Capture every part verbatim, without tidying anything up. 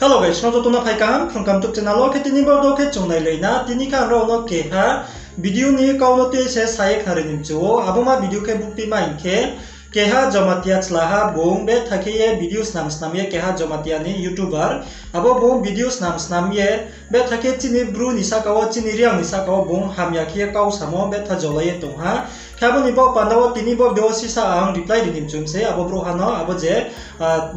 Hello guys, nrao joto no phai kaham Phrung Kaham YouTube channel wo. Khe tini bo do khe chung nailai na, tini khe ang nrao no keha video ni kau no tui se sa ye khnari ni mchu ou. Abo ma video khe bukti ma hing khe, keha Jamatia chlaha bung betha khe ye video snam snam ye, keha Jamatia ni YouTuber. Abo bung video snam snam ye betha khe chini Bru ni sahka wo, chini Reang ni sahka wo bung hamya khe ye kau samo betha jolai ye tong ha. Khe abo ni baoh panda wo tini bo video wo sisa ang reply ri ni mchu mi se abo brouhha no, abo je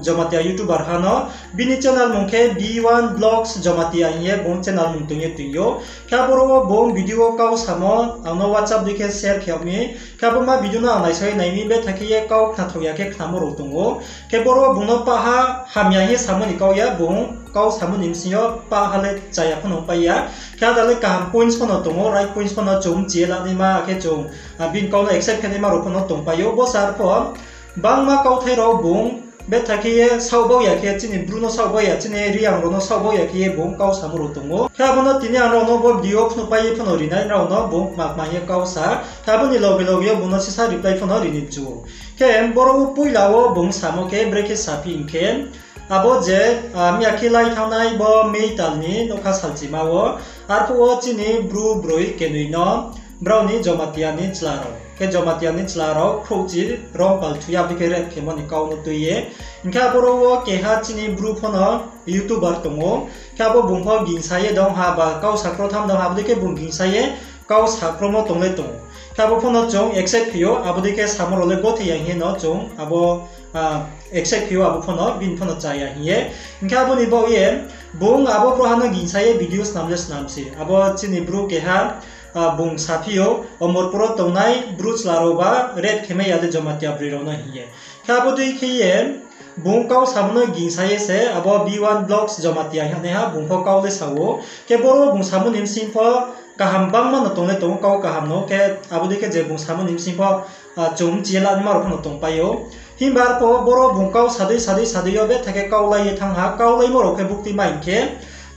Jamatia YouTuber ha no. Bini channel mung khe B one Vlogs Jamatia hing ye bung channel mung tong ye tong ou. Khe aboro wo bung video wo kau samo ang no WhatsApp dei khe share khe yag mi. Khe abo ma video no ang naisao ye nai mi, betha khe ye kau khnathaoh ya khe khnamo rao tong ou. Khe boro wo bung no pahha hamya hing ye samo ni kau ya, bung kau samo ni bsing yo pahha le chaya pho no pai ya. Khe ada le kaham points pho no tong ou, right points pho no chung mchi ye lanaima, akhe chung bini kau no accept khe naima rao pho no tongpai ou. Bo sar pho bangma kauthai rao bung betha khe ye saohbau ya khe, chini Bru no saohbau ya, chini Reang rao no saohbau ya khe ye bung kau samo rao tong ou. Khe abo no tini ang nrao no bo video wo phnuhpai ye pho no ri nai, nrao no bung kma kma ye kau sa. Khe abo ni loge loge yo bung no sisa reply pho no ri ni mchu ou. Khe boro wo poila wo bung samo khe brekhe saphi hing khe, abo je miya khe lai thanngnai bo Meital ni nougkha salchima wo, arphuh wo chini Bru broi kenoi no brao ni Jamatia ni chla rao, khe Jamatia ni chla rao khrouhchi rom pal thu ye abo dei khe rape khemo ni kau no tui ye. Hing khe aboro wo keha chini Bru pho no YouTuber tong ou. Khe abo bung pho gingsa ye dong ha, ba kau sakro tham dong ha, abo dei khe bung gingsa ye kau sakromo tong le tong ou. Khe abo pho no chung accept khe ou, abo dei khe samo rao le gothe ya hing ye no chung abo accept khe ou, abo pho no, bini pho no chaya hing ye. Hing khe abo ni baoh ye bung abo brouhha no gingsa ye video snam le snam se. Abo chini Bru keha bung saphi ou, Omorpur wo tongnai Bru chla rao ba rape khe mai ya le Jamatia broi rao no hing ye. Khe abo dei khe ye bung kau samo no gingsa ye se abo B one Vlogs Jamatia hing ye naiha bung pho kau le sa ou. Khe boro wo bung samo ni bsing pho kaham bangma no tong le tong ou, kau kaham no. Khe abo dei khe je bung samo ni bsing pho chung mchi ye lanaima rao pho no tongpai ou. Himba arphuh boro bung kau sadei sadei sadei yo betha khe kau lai ye thanng ha, kau laimo rao khe bukti ma hing khe,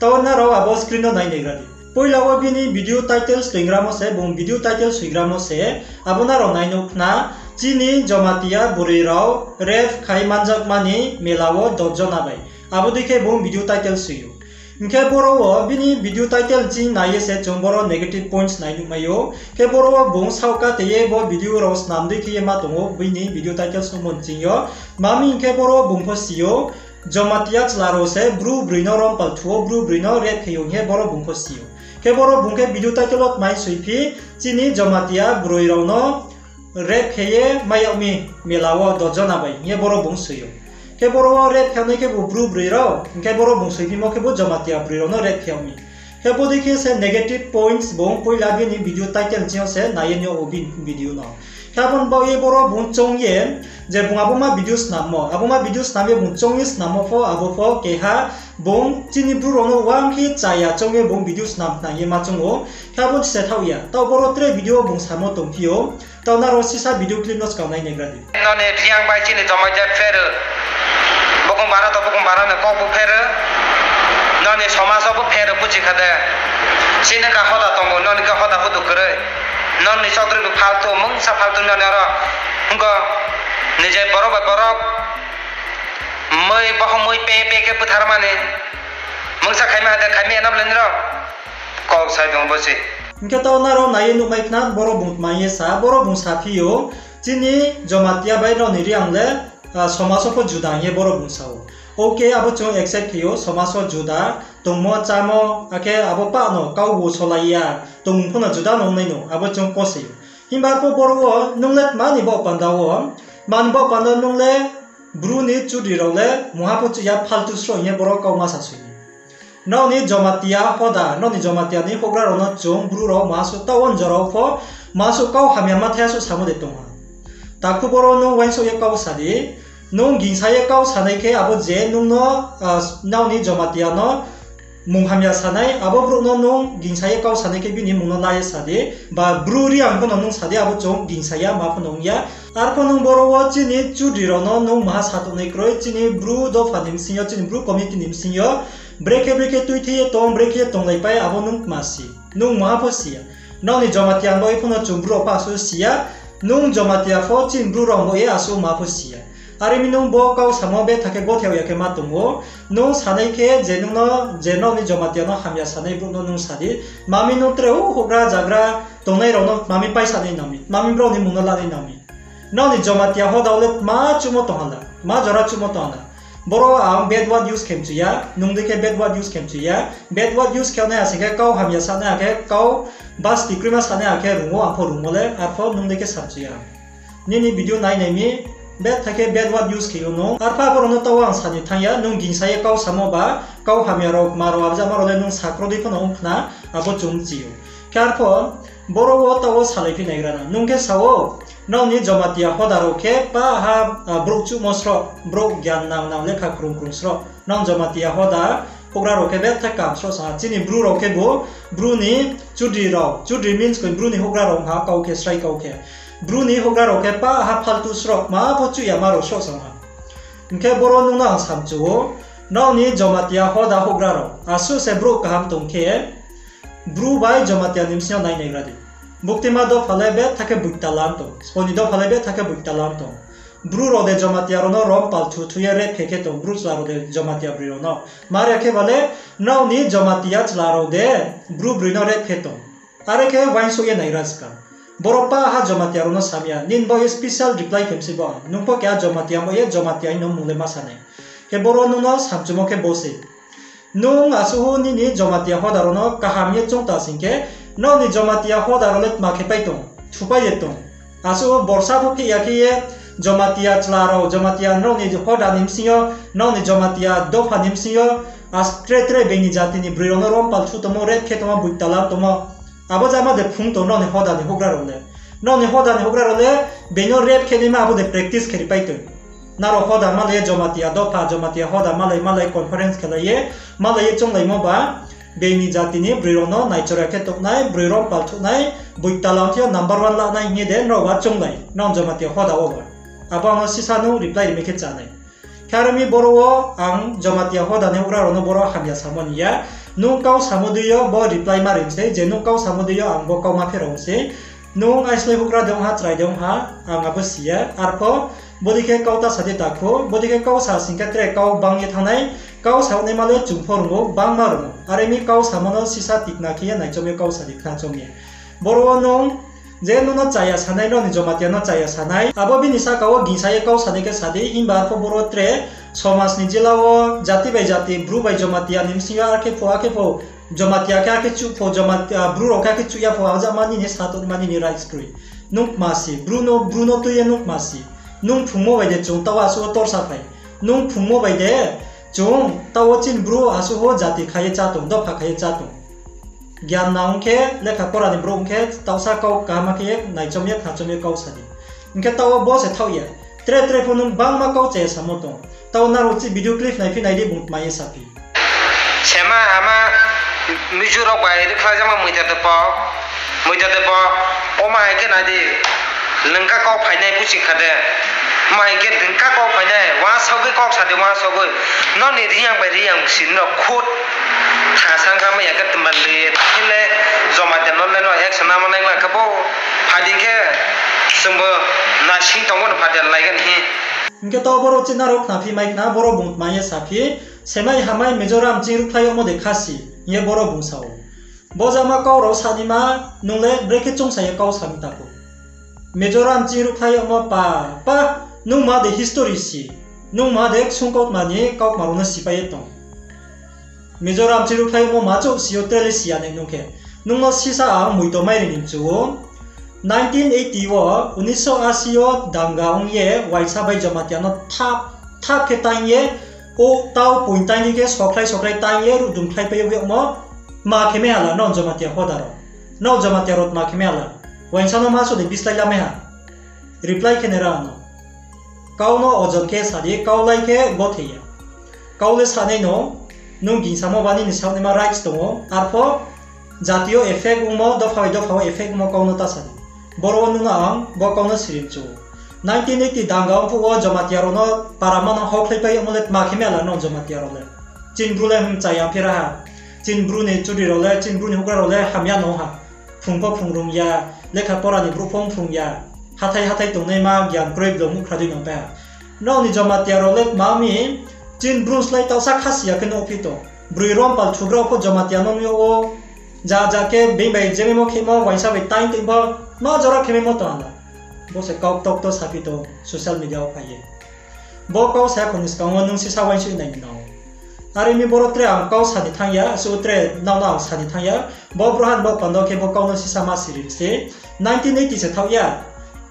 taoh nrao abo screen no nai naigra di. Poila wo bini video title soigramo se, bung video title soigramo se, abo nrao nai nuh khna, chini Jamatia broi rao rape khai manjakma ni mela wo dot jona bai. Abo dei khe bung video title soi ou. Hing khe boro wo bini video title ching nai ye se chung boro negative points nai nuhmai ou. Khe boro wo bung saohka te ye bo video rao snam dei khe ye ma tong ou, bini video title songmo ni ching yo. Mami hing khe boro bung pho si ou, Jamatia chla rao se Bru broi no rom pal thu ou, Bru broi no rape khe ou hing ye boro bung pho si ou. Khe boro bung khe video title wo tmai soiphi, chini Jamatia broi rao no rape khe ye mai yag mi mela wo dot jona bai hing ye boro bung soi ou. Khe boro wo rape khe nai khebu Bru broi rao, hing khe boro bung soiphimo khebu Jamatia broi rao no rape khe yag mi. Khe bo dei khe se negative points bung poila bini video title ching yo se nai ye nuh ou bini video no. Khe abo ni baoh ye boro bung choung ye, je bung abo ma video snammo, abo ma video snam ye bung choung ye snammo pho, abo pho keha bung chini Bru rao no uang khe chaya choung ye bung video snam khna ye ma choung ou. Khe abo se thaoh ya, taoh boro tre video wo bung samo tongphi ou. Taoh nrao sisa video clip no skang nai naigra di. Noni Reang bai chini Jamatia pher, bukung bara to bukung bara ni kau bo pher. Noni somaj wo bo pher buji kha de. Chini khe hoda tongmo, noni khe hoda hudu kwrwi. Noni chokdri bo phaltu, mungsa phaltu noni aro. Hwnkhe nije borok bai borok mui, bohok mui pe pe khe butharmani. Mungsa khaima de, khaima enam le nirok. Kok sai tong bo se. Hing khe taoh nrao nai ye nuhmai khna, boro bung tma hing ye sa, boro bung saphi ou, chini Jamatia bai nrao ni Reang le somaj wo pho juda hing ye boro bung sa ou. Okay, abo chung accept khe ou, somaj wo juda, tongmo chámo, akhe abo pah no kau wo solai ya, tongmung pho no juda no ong nai no, abo chung kose ou. Himba arphuh boro wo nung le tma ni baoh panda wo, tma ni baoh panda nung le Bru ni chudri rao le mungha pho chuh ya, phaltu sro hing ye boro kau ma sa soi ni. Nrao ni Jamatia hoda, nrao ni Jamatia ni houhgra rao no chung Bru rao mungha suh taoh wo jora wo pho mungha suh kau hamya ma thai suh samo de tong ha. Takhu boro nung uaingsouh ye kau sa di, nung gingsa ye kau sanai khe abo je nung no, nrao ni Jamatia no mung hamya sanai, abo brouh no nung gingsa ye kau sanai khe bini mung no la ye sa di, ba Bru Reang pho no nung sa di, abo chung gingsa ya, ma pho no ong ya. Arphuh nung boro wo chini chudri rao no nung maha sa tongnai kroi, chini Bru dopha ni bsing yo, chini Bru community ni bsing yo, brekhe brekhe tuithei ye tong, brekhe tonglaipai, abo nung tma si, nung maha pho si ya. Nrao ni Jamatia ni baoh ye pho no chung Bru rao pho asuh si ya, nung Jamatia pho chini Bru rao ni baoh ye asuh maha pho si ya. Are mi nung bo kau samo betha khe gothe ya khe ma tong ou. Nung sanai khe je nung no, je nrao ni Jamatia no hamya sanai brouh no nung sa di. Mami nung tre o houhgra zagra tongnai rao no mami paisa nai nang mi, mami brao ni mung no la nai nang mi. Nrao ni Jamatia hoda wo le tma chuhmo tong hala, tma jora chuhmo tong hala. Boro ang bad word use khe mchu ya, nung dei khe bad word use khe mchu ya. Bad word use khe nai asing khe kau hamya sanai akhe kau basti kroima sanai akhe rung ou, ang pho rung ou le, arpho nung dei khe sa mchu ya. Nini video nai nai mi, betha khe bad word use khe ou nung. Arpho abo rao no taoh wo ang sa ni thanng ya, nung gingsa ye kau samo ba, kau hamya rao, kma rao, abjama rao le nung sakro dei pho no ong khna, abo chung mchi ou. Khe arpho, boro wo taoh wo salai phi naigra na. Nung khe sa ou, nrao ni Jamatia hoda rao khe pa ha, brouh chuhmo sroh, brouh gyan nang nang lekha krung krung sroh. Nrao Jamatia hoda houhgra rao khe betha kam sroh sa ha. Chini Bru rao khebu, Bru ni Chudri rao, Chudri means koi Bru ni houhgra rao ha kau khe, srai kau khe. Bru ni houhgra rao khe pa ha phaltu sroh, ma pho chuh ya ma rao sroh sa ha. Hing khe boro nung no ang sa mchu ou, nrao ni Jamatia hoda houhgra rao, asuh se brouh kaham tong khe, Bru bai Jamatia ni bsing yo nai naigra di. Buktima dopha le betha khe boita lam tong, sbo ni dopha le betha khe boita lam tong. Bru rao de Jamatia rao no rom palthu thu ye rape khe khe tong, Bru chla rao de Jamatia broi rao no. Mare khe ba le, nrao ni Jamatia chla rao de Bru broi no rape khe tong. Are khe uaingsouh ye naigra ska. Boro pa ha Jamatia rao no sa mi ya, nini bo ye special reply khe mse bo ang. Nung pho keha Jamatia bo ye Jamatia hing no mung le ma sa nai. Khe boro nung no sa mchumo khe bo se. Nung asuh nini Jamatia hoda rao no kaham ye choung ta sing khe, nrao ni Jamatia hoda rao le tma khe pai tong, thupai ye tong. Asuh borsa pho phih ya khe ye, Jamatia chla rao, Jamatia nrao ni hoda ni bsing yo, nrao ni Jamatia dopha ni bsing yo, as tre tre being ni jati ni broi rao no rom palthu tongmo, rape khe tongmo, boita lam tongmo. Abo jama de phung tong nrao ni hoda ni houhgra rao le. Nrao ni hoda ni houhgra rao le, being no rape khe naima abo de practice khe ri pai tong. Nrao hoda malai ye Jamatia dopha, Jamatia hoda malai malai conference khe lai ye, malai ye chounglaimo ba, being ni jati ni broi rao no naichora khe tongnai, broi rom palthuh nai, boita lam thing yo number one la nai hing ye de nrao ba chounglai, nrao Jamatia hoda wo ba. Abo ang no sisa nung reply ri mi khe chá nai. Khe are mi boro wo ang Jamatia hoda ni houhgra rao no boro hamya samo ni ya. Nung kau samo dei yo bo reply ma ri mi sei, je nung kau samo dei yo ang bo kau ma pherao mi sei. Nung aislai houhgra de ong ha, chrai de ong ha, ang abo si ya. Arpho, bodei khe kau ta sa di takhu, bodei khe kau sa sing khe tre kau bang ye thanng nai, kau sa naima le chung pho rung ou, bangma rung ou. Are mi kau samo no sisa tikna khe ye naichom ye kau sa di khna chom ye. Boro wo nung, je nung no chaya sanai, nrao ni Jamatia no chaya sanai, abo bini sahka wo gingsa ye kau sa di khe sa di, himba arpho boro tre, somaj ni jila wo, jati bai jati, Bru bai Jamatia ni bsing yo, akhe pho, akhe pho, Jamatia khe akhe chuh pho, Jamatia, Bru rao khe akhe chuh ya pho, ajama nini sa tongma nini rights kroi. Nung kma si, Bru no, Bru no tui ye nung kma si. Nung phrungmo bai de chung taoh asuh wo torsa phai. Nung phrungmo bai de chung taoh wo chini Bru asuh wo jati kha ye chá tong, dopha kha ye chá tong. Gyan nang ong khe, lekha pora ni brouh ong khe, taohsa kau kaham khe ye naichom ye, khna chom ye kau sa di. Hing khe taoh wo bo se thaoh ya. Tre tre pho nung bangma kau chaya samo tong. Taoh nrao chini video clip nai phi nai di, bung tma ye sa phi. Sema hama, Mizo rao bai rikhlai jakma Moita de po, Moita de po, o ma hai khe nai di, lengka kau phainai busi kha de, ma hai khe lengka kau phainai, uansugwi kau sa di, uansugwi, nrao ni Reang bai Reang si nrao khut, tha sangkha mai ya khe tma le, khe le, Jamatia no le nrao action namo nai ma khe bo, phai di khe, chwngbo naising tongmo no phai di lai gani hi. Hing khe taoh boro chini nrao khna phi mai khna, boro bung tma ye sa phi, semai hamai Mizoram chini ruhkhlai yagmo de kha si, hing ye boro bung sa ou. Bo jama kau rao sa naima, nung le brekhe choungsa ye kau sa mi takhu. Mizoram chini ruhkhlai yagmo pa, pa, nung ma de history si, nung ma de ksung kautma ni kautma rao no sipai ye tong. Mizoram chini ruhkhlai yagmo ma chouh si yo tre le si ya nai nung khe. Nung no sisa ang moito mai ri ni mchu ou. Nineteen eighty wo, unisho asi yo danga ong ye, uaingsa bai Jamatia no thap, thap khe taing ye, o tau poing taing di khe sokhlai sokhlai taing ye, ruhdum khlai pai yag yagmo, tma khe mai ha la, nrao Jamatia hoda rao. Nrao Jamatia rao tma khe mai ha la. Uaingsa no ma sodi bislái la mai ha. Reply khe nai ra ano. Kau no ojon khe sa di, kau lai khe gothe ya. Kau le sa nai no, nung gingsamo ba nini saoh naima rights tong ou, arpho jati yo effect ongmo, dopha bai dopha wo effect ongmo kau no ta sa di. Boro wo nung no ang bo kau no sirim chu ou. Nineteen eighty danga ongphuh wo Jamatia rao no para ma no hokhlai pai yagmo le tma khe mai ha la nrao Jamatia rao le. Chini Bru le hmchaya phi ra ha. Chini Bru ni chudri rao le, chini Bru ni houhgra rao le hamya no ha. Phrung pho phrung rung ya, lekha pora ni brouh pho phrung ya. Hathái hathái tongnaima gyan kroi blong muhkhra dei nang pai ha. Nrao ni Jamatia rao le tma mi, chini Bru slái taohsa khasi ya khe nuhphi tong. Broi rom pal thugra pho Jamatia no nuh yag ou. Ja ja khe being bai jemaimo khemo, uaingsa bai taing toing pho, ma jora khe maimo tong hala. Bo se kau ktokto saphi tong social media wo phai ye. Bo kau sa ya kho ni skang wo nung sisa uaingsouh nai ni nang ou. Are mi boro tre ang kau sa ni thanng ya, asuh tre nrao no ang sa ni thanng ya. Bo brouhha ni baoh panda khe bo kau no sisa ma siri se. Nineteen eighty se thaoh ya.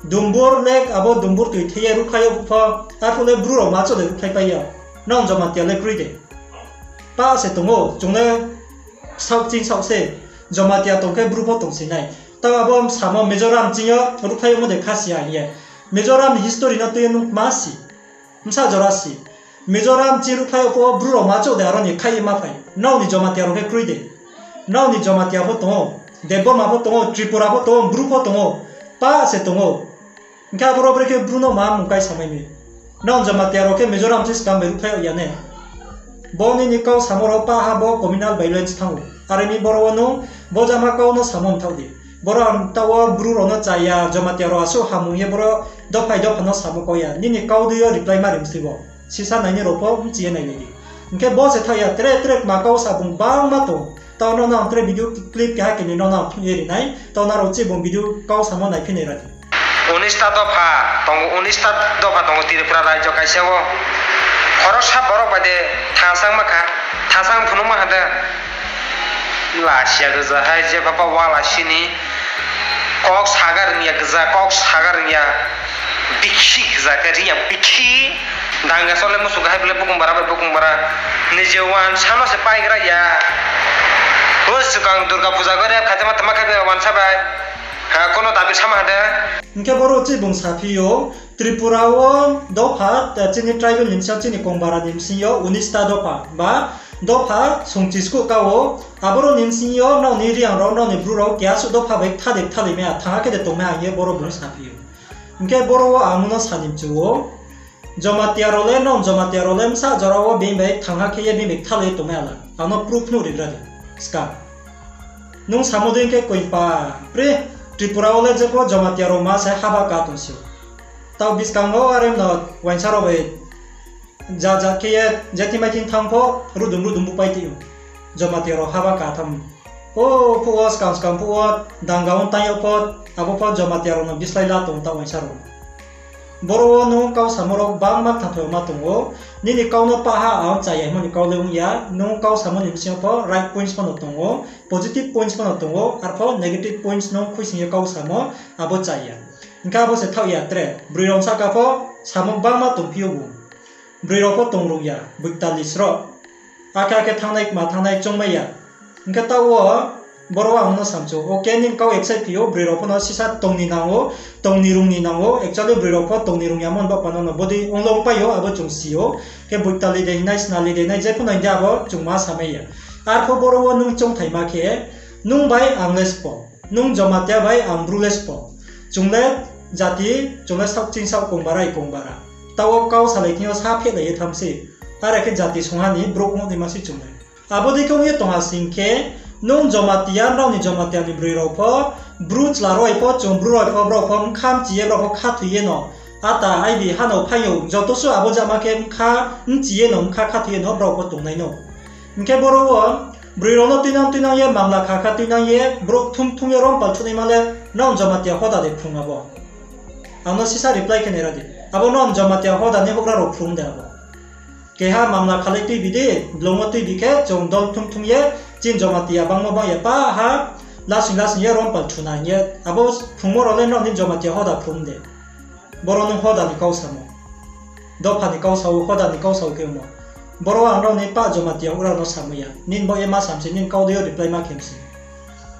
Dumbur lake abo Dumbur toi thei ye ruhkhlai yag pho, arphuh le Bru rao ma chouh de ruhkhlaipai ya. Nrao Jamatia le kroi de. Pa se tong ou, chung le saoh ching saoh se. Jamatia tong khe Bru pho tong si nai. Taoh abo samo Mizoram ching yo ruhkhlai yagmo de khasi ya hing ye. Mizoram ni history no tui ye nung tma si. Bsa jora si. Mizoram ching ruhkhlai yag pho Bru rao ma chouh de aro ni khaih ye ma phai. Nrao ni Jamatia rao khe kroi de. Nrao ni Jamatia pho tong ou. Debbarma pho tong ou, Tripura pho tong ou, Bru pho tong ou. Pa se tong ou. Hing khe aboro brekhe Bru no ma mung kaisa mai mi. Nrao Jamatia rao khe Mizoram ching skang bai ruhkhlai yag ya ne. Bo nini kau samo rao pa ha bo communal violence thanng ou. Are mi boro wo nung bo jama kau no samo mthaoh di. Boro ang taoh wo Bru rao no cha ya, Jamatia rao asuh hamung ye boro dophai dopha no samo kau ya. Nini kau dei yo reply ma ri msei bo. Sisa nai ni rao pho mchi ye nailai di. Hing khe bo se thaoh ya, tre tre kma kau sa bung bangma tong. Taoh nrao no ang tre video clip keha keni nrao no ang phnuh ye ri nai. Taoh nrao chibung video kau samo naiphi nai ra di. Unis ta dopha tong, unis ta dopha tong Tripura rajyo kaisa wo. Khoroksa borok bai de thasang ma kha, thasang phunuk ma kha de. Lasiya gza hai je papa wala sini. Kok sagar ringya gza, kok sagar ringya. Bikhi gza khe ringya bikhi. Danga sole musu kahai bole bukung bara bai bukung bara. Nije wansa no se paigra ya. O swkang Durga puja gore khaitama tama khe wansa bai. Ha, kono dabi sama de. Hing khe boro chibung saphi ou, Tripura wo dopha, chini tribal ni bsing yo, chini kongbara ni bsing yo unis ta dopha ba dopha sungchiskuh ka ou. Aboro ni bsing yo nrao ni Reang rao, nrao ni Bru rao keha suh dopha bai kthade kthalai mai ya, thangha khe de tongmai ha hing ye boro bung saphi ou. Hing khe boro wo ang no sa ni mchu ou. Jamatia rao le, nrao Jamatia rao le bsa jora wo being bai thangha khe ye being bai kthalai ye tongmai hala. Ang no proof phnuh rigra di. Skang. Nung samo dei khe koipa, pre, Tripura wo le jepho Jamatia rao ma se haba ka tong si ou. Taoh buskang wo are no uaingsa rao bai ja ja khe ye je thing bai thing thanng pho, rudum rudum bupai ti ou. Jamatia rao haba ka tham. O phuh wo skang skang phuh wo danga ong tang yag pho, abo pho Jamatia rao no bislái la tong taoh uaingsa rao. Boro wo nung kau samo rao bangma kthangthoi ma tong ou. Nini kau no pah ha ang cha ya himo ni kau le ong ya. Nung kau samo ni bsing yo pho right points pho no tong ou, positive points pho no tong ou, arpho negative points nung khuisoing ye kau samo abo cha ya. Hing khe abo se thaoh ya tre. Broi rao sahka pho samo bangma tongphi ou bung. Broi rao pho tong rung ya, boitali sroh. Akhe akhe thanngnai kma thanngnai choungmai ya. Hing khe taoh wo, boro wo ang no samchu, okay, nini kau accept phi ou, broi rao pho no sisa tong ni nang ou, tong ni rung ni nang ou, actually broi rao pho tong ni rung yamo ni baoh panda no bodei ong le ongpai ou, abo chung si ou. Khe boitali de hingnai, snali de hingnai, jepho no hing di abo chung ma samai ya. Arpho boro wo nung choungthaima khe, nung bai ang le sbo, nung Jamatia bai ang Bru le sbo. Chung le jati, chung le saoh ching saoh, kongbara i kongbara. Taoh wo kau salai thing yo sa phehlai ye tham se. Are khe jati songha ni brouh ongnaima se chung le. Abo dei khe ong ye tong ha sing khe, nung Jamatia, nrao ni Jamatia ni broi rao pho, Bru chla rao pho, chung Bru rao pho, brao pho bkha mchi ye, brao pho khathoi ye no. Ata, aibi, hano, phaing yo, joto suh abo jama khe bkha mchi ye no, bkha khathoi ye no, brao pho tongnai no. Hing khe boro wo, broi rao no tuinang tuinang ye, mamla kha kha tuinang ye, brouh thum thum ye rom pal thuhnaima le, nrao Jamatia hoda de phrung abo. Ang no sisa reply khe nai ra di. Abo nrao Jamatia hoda ni houhgra rao phrung de abo. Keha mamla khalai tuibi di, blong wo tuibi khe, chung dol thum thum ye, chini Jamatia bangmo bang ya pa ha, lasing lasing ye rom pal thuna hing ye, abo phrungmo rao le nrao ni Jamatia hoda phrung de. Boro nung hoda ni kau samo. Dopha ni kau sa ou, hoda ni kau sa ou khe ongmo. Boro ang nrao ni pah Jamatia houhgra no samai ya. Nini baoh ye ma sam se, nini kau dei yo reply ma khe mse.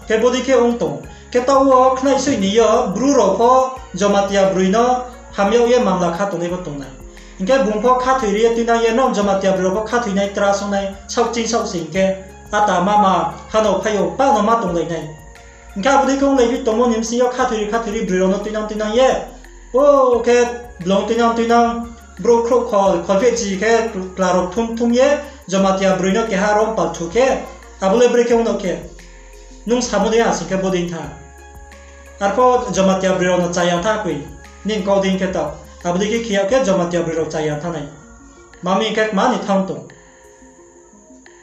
Khe bodei khe ong tong. Khe taoh wo khnaisoih ni yo, Bru rao pho Jamatia broi no hamyag ye mamla kha tongnai pho tongnai. Hing khe bung pho khathoi ri ye tuinang ye, nrao Jamatia broi rao pho khathoinai, tra songnai, saoh ching saoh se hing khe, ata mama, hano phai yo, pah no ma tonglai nai. Hing khe abo dei khe onglai phi tongmo ni bsing yo khathoi ri khathoi ri broi rao no tuinang tuinang ye. O khe blong tuinang tuinang, brouh khrouh khol, kholphehchi khe kla rao thum thum ye, Jamatia broi no keha rom pal thu khe, abo le brekhe ong no khe. Nung samo dei ha sing khe bodei tha. Arpho Jamatia broi rao no chaya tha koi, nini kau dei khe taoh. Abo dei khe khe yag khe Jamatia broi rao chaya thanng nai. Mami khe kma ni thanng tong.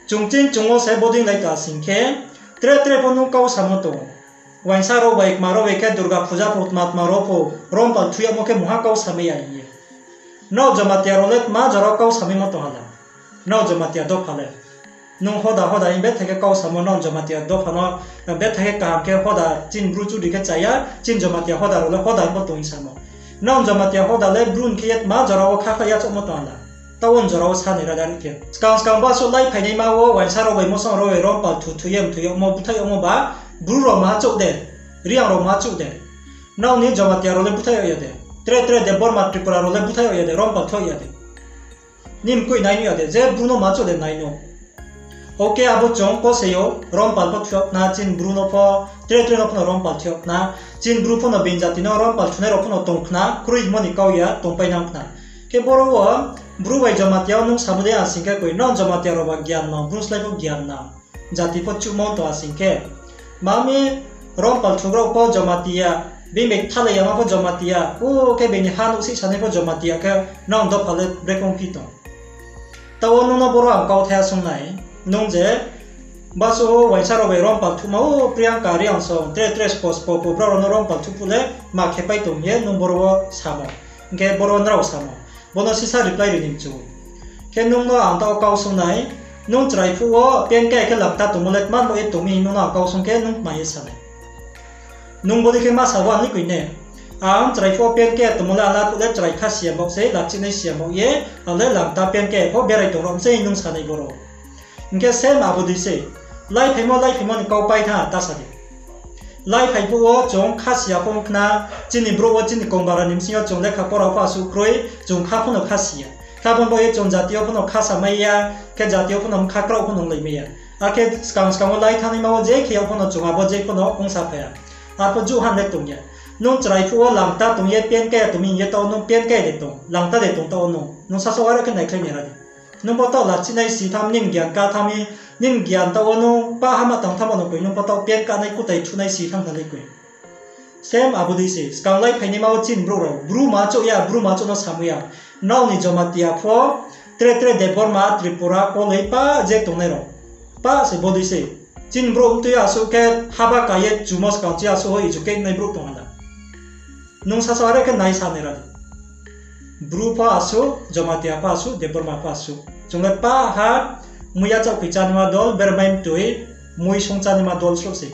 Chung chini chung wo se bodei lai ta sing khe, tre tre pho nung kau samo tong. Uaingsa rao bai kma rao bai khe Durga Puja pho tma tma rao pho rompal thu yagmo khe mungha kau samai ya hing ye. Nrao Jamatia rao le tma jora kau samaimo tong ha la? Nrao Jamatia dopha le. Nung hoda hoda hing bethai khe kau samo, nrao Jamatia dopha no, bethai khe kaham khe hoda chini Bru chudri khe chaya, chini Jamatia hoda rao le hoda pho tong hing samo. Nrao Jamatia hoda le Bru ni khe ye tma jora wo khakhlai yachaohmo tong ha la? Taoh wo jora wo sa nai ra di khe. Skang skang basuh lai phainaima wo uaingsa rao bai mosong rao bai rompal thu thu ye mthoi yagmo búthaih yagmo ba, Bru rao ma chouh de, Reang rao ma chouh de. Nrao ni Jamatia rao le búthaih yag ya de. Tre tre Debbarma Tripura rao le búthaih yag ya de, rompal thu yag ya de. Nini mkoih nai nuh ya de, je Bru no ma chouh de nai no. Ok, abo chung ko se yo, rompal pho thu yag khna, chini Bru no pho, tre tre no pho no rompal thu yag khna, chini Bru pho no being jati no rompal thunai rao pho no tong khna, kroi hingmo ni kau ya, tongpai nang khna. Khe boro wo, Bru bai Jamatia wo nung samo dei a sing khe koi, nrao Jamatia rao ba gyan nang, Bru slái pho gyan nang. Jati pho chuhmo tong a sing khe. Mami rompal thugrao pho Jamatia, being bai kthalai yama pho Jamatia, o khe being ni ha nuhsih sanai pho Jamatia khe nrao dopha le brekong phi tong. Taoh wo nung no boro ang kauthai ya sung nai, nung je basuh uaingsa rao bai rompal thuhma o Priyanka, Reang song, tre tre spo spo pho brao rao no rompal thuh phuh le ma khepai tong ye nung boro wo samo. Hing khe boro nrao samo. Bo no sisa reply ri ni mchu. Khe nung no ang taoh wo kau sung nai, nung chrai phuh wo pen kaya khe langta tongmo le tma bo ye tong mi hing nung no ang kau sung khe nung tma ye sa nai. Nung bodei khe ma sa wo ang ni koi ne. Ang chrai phuh wo pen kaya tongmo le ang la phuh le chrai kha siya baoh se, lachih nai siya baoh ye, ang le langta pen kaya pho berai tong rom se hing nung sa nai boro. Hing khe same abo dei se. Lai phaimo, lai phaimo ni kau pai tha ta sa di. Lai phai phuh wo chung kha siya pho ong khna, chini brouh wo chini kongbara ni bsing yo chung lekha pora pho asuh kroi, chung kha pho no kha siya. Khe abo ni baoh ye chung jati yo pho no kha samai ya, khe jati yo pho no bkha kraoh pho no onglai mai ya. Akhe skang skang wo lai thanaima wo je khe yag pho no chung abo je pho no ongsa phai ya. Arpho juh han le tong ya. Nung chrai phuh wo langta tong ye pen kaya tong mi hing ye taoh nung pen kaya de tong, langta de tong taoh nung. Nung sasaoh are khe naikhlai ni ra di. Nung pho taoh lachih nai si tham, nini gyan ka tham mi, nini gyan taoh wo nung pah ha ma tang tham no koi, nung pho taoh pen kanai kutai thunai si tham kha le koi. Same abo dei se, skang lai phainaima wo chini brouh rao, Bru ma chouh ya, Bru ma chouh no samai ya. Nrao ni Jamatia pho, tre tre Debbarma, Tripura, Koloi, pah je tongnai rao. Pah se bodei se. Chini brouh mtui asuh khe haba ka ye chumo skang chi asuh ho educate nai brouh tong ha la. Nung sasaoh are khe nai sa nai ra di. Bru pho asuh, Jamatia pho asuh, Debbarma pho asuh. Chung le pah ha, mui yachaoh khe chánaima dol, bermai mtui, mui song chánaima dol srouh se.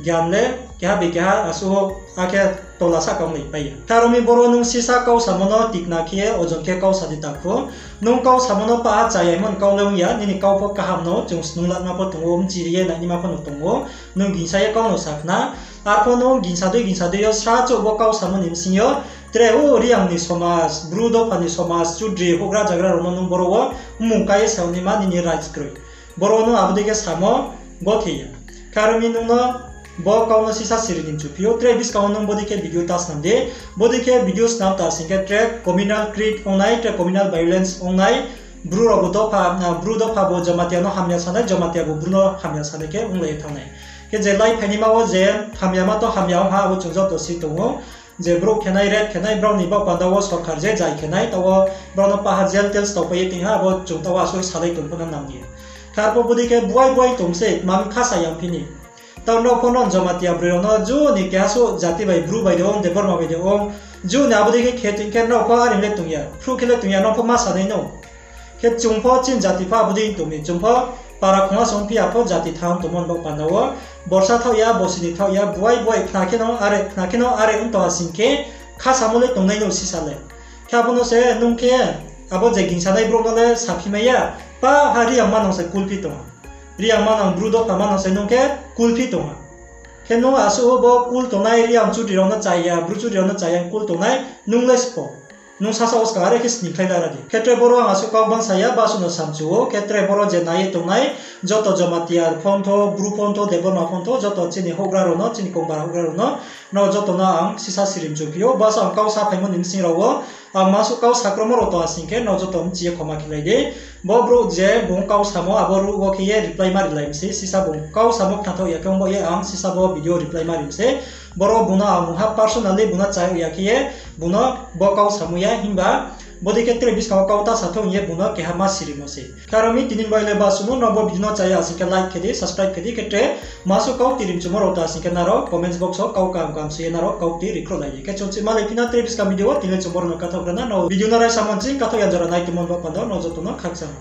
Gyan le, keha bai keha asuh, akhe tola sahka onglai pai ya. Khe aro mi boro nung sisa kau samo no tikna khe, ojon khe kau sa di takhu. Nung kau samo no pah ha chayaimo ni kau le ong ya, nini kau pho kaham no, chung snung lama pho tong ou, mchiri ye nainaima pho no tong ou, nung gingsa ye kau no sa khna. Arpho nung gingsa dei gingsa dei yo sra chouh bo kau samo ni bsing yo, tre o Reang ni somaj, Bru dopha ni somaj, chudri, houhgra jagra rao no nung boro wo mmung ka ye sa naima nini rights kroi. Boro wo nung abo dei khe samo gothe ya. Khe aro mi nung no bo kau no sisa siri ni mchu phi ou, tre buskang wo nung bodei khe video ta snam di, bodei khe video snam ta sing khe tre communal creed ong nai, tre communal violence ong nai, Bru rao bo dopha, Bru dopha bo Jamatia no hamya sa nai, Jamatia bo Bru no hamya sa nai khe onglai ye thanng nai. Khe je lai phainaima wo je hamyama to hamya ong ha, abo chung joto si tong ou. Je brouh khenai, rape khenai, brao ni baoh panda wo sorkar je jai khenai, taoh wo brao no pah ha jail tel stao pai ye tong ha, abo chung taoh wo asuh salai tong pho no nang ni. Khe arpho bodei khe buai buai tong se, mami khasa yang phi ni. Taoh nrao pho nrao Jamatia broi rao no, ju ni keha suh jati bai Bru bai de ong, Debbarma bai de ong, ju ni abo dei khe khe tong khe nrao pho are le tong ya, phruh khe le tong ya, nrao pho ma sa nai no. Khe chung pho chini jati pho abo dei tong mi, chung pho para khongha song phi ya pho jati thanng tongmo ni baoh panda wo, borsa thaoh ya, bosini thaoh ya, buai buai khna khe no are, khna khe no are ong tong ha sing khe, khasamo le tongnai no sisa le. Khe abo no se nung khe, abo je gingsanai brouh no le saphi mai ya, pah ha Reang manang se kulphi tong ha. Reang manang Bru dopha manang se nung khe kulphi tong ha. Khe nung asuh bo kul tongnai Reang chudri rao no chaya, Bru chudri rao no chaya kul tongnai, nung le sbo. Nung sasaoh skang are khe sning khlai la ra di. Khe tre boro ang asuh kau bangsa ya, basuh no samchu ou, khe tre boro je nai ye tongnai, joto Jamatia pho ongthou, Bru pho ongthou, Debbarma pho ongthou, joto chini houhgra rao no, chini kongbara houhgra rao no, nrao joto no ang sisa siri mchu phi ou, basuh ang kau sa phaimo ni bsing rao wo, ang masuh kau sakromo rao tong ha sing khe, nrao joto mchi ye khoma khelai di. Bo brouh je bung kau samo, abo ruh wo khe ye reply ma rilai mi se, sisa bung kau samo khnathaoh ya khe ong baoh ye ang sisa bo video reply ma ri mi se. Boro bung no ang mungha personally bung no chayag ya khe ye bung no bo kau samung ya, himba bodei khe tre buskang wo kau ta sa thou hing ye bung no keha ma sirimo se. Khe aro mi tini bai le basumo, nrao bo video no chaya sing khe like khe di, subscribe khe di, khe tre masuh kau ti rimchumo rao ta sing khe nrao comments box wo kau kaham kaham sui ye nrao kau ti rikhrouhlai di. Khe chung chih malai phi na tre buskang video wo, tini le chung boro no kathaoh ra na, nrao video no raisa mo nching kathaoh yan jora nai tongmo ni baoh panda wo nrao joto no khakchang.